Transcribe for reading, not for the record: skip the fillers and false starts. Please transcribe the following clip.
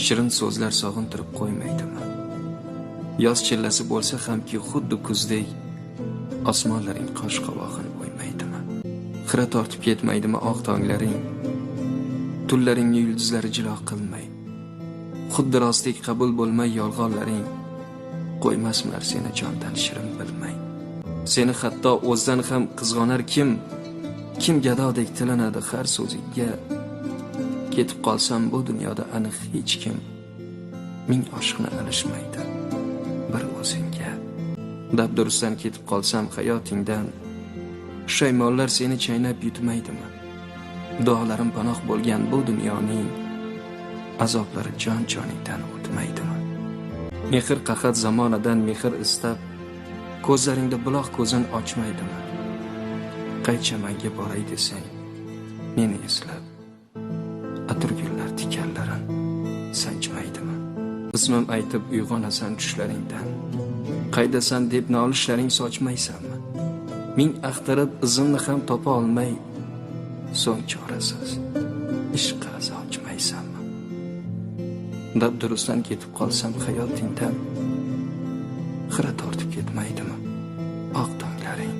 Shirin so'zlar sog'intirib qo'ymaydimi? Yoz chillasi bo'lsa hamki xuddi kuzdek, osmonlaring qosh qovog'in o'ymaydimi? Xira tortib ketmaydimi oq tonglaring? Tunlaringni yulduzlari jilo qilmay, xuddi rostlik qabul bo'lmay yolg'onlaring, qo'ymasmilar seni jondan shirin bilmay. Seni hatto o'zidan ham qizg'onar kim? Kim gadodek tilanadi har so'zingga? Ketib qolsam bu dunyoda aniq hech kim ming oshiqni alishmaydi bir o'zingga. Dabdurustdan ketib qolsam hayotingdan, pushaymonlar seni chaynab yutmaydimi? Duolarim panoh bo'lgan bu dunyoning azoblari jon joningdan o'tmaydimi? Mehr qahat zamonadan mehr istab, ko'zlaringda buloq ko'zin ochmaydimi? Qay chamanga boray desang, meni eslab, atirgullar tikanlarin sanchmaydimi? Ismim aytib uyg'onasan tushlaringdan, qaydasan deb nolishlaring sochmaysanmi? Ming axtarib izimni ham topa olmay, so'ng chorasiz ishqa azo ochmaysanmi? Dabdurustdan ketib qolsam hayotingdan, xira tortib ketmaydimi oq tonglaring?